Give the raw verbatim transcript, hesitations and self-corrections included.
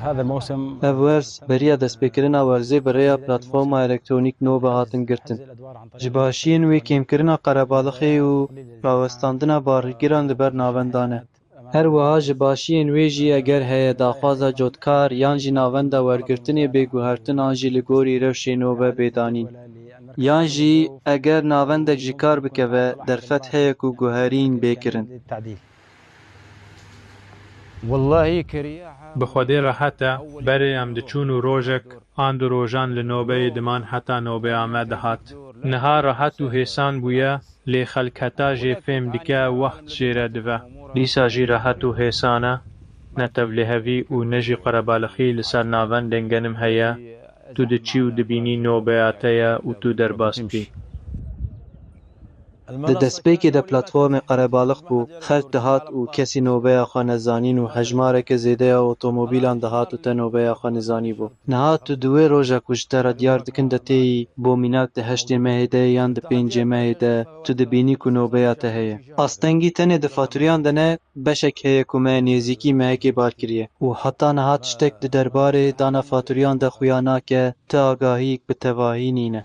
Ev werz beriya destpêkirina werzê bi rêya platforma elektronîk Nobe hatin girtin. Ji başiyên wê kêmkirina qerebalixê û rawestandina barîgeran li ber navenda ne. Her wiha ji başiyên wê jî eger heye daxwaza cotkar yan jî navenda wergirtinê bê guhertin an jî li gorî rewşê Nobe bê danîn. Yan jî eger navendek ji kar bikeve, derfet heye ku guherîn bê kirin. Bi Xwedê rehet e, berê em diçûn û rojek an du rojan li Nobeyê diman heta Nobeya me dihat. Niha rehet û hêsan bûye, lê xelk heta jê fêm dike wext jê re dive. Dîsa jî rehet û hêsan e, ne tevlihevî û ne jî qerebalixî li ser navendên genim heye, tu diçî û dibînî Nobeya te ye û tu derbas dibî. Di destpêkê de platformê qerebalix bû, xelk dihat û kesî Nobeya xwe nezanîn û hejmareke zêde ya otomobîlan dihat û te Nobeya xwe nizanîbû. Niha tu di wê roja ku ji te re diyar dikin de têyî, bo mînak di heştê mehê de yan di pêncê mehê de tu dibînî ku Nobeya te heye. Astengî tenê di fatûriyan de ne, beşek heye ku me nêzîkî mehekê bar kiriye û heta niha tiştek di derbarê dana fatûriyan de xuya nake, ti agahiyek bi tevahî nîne.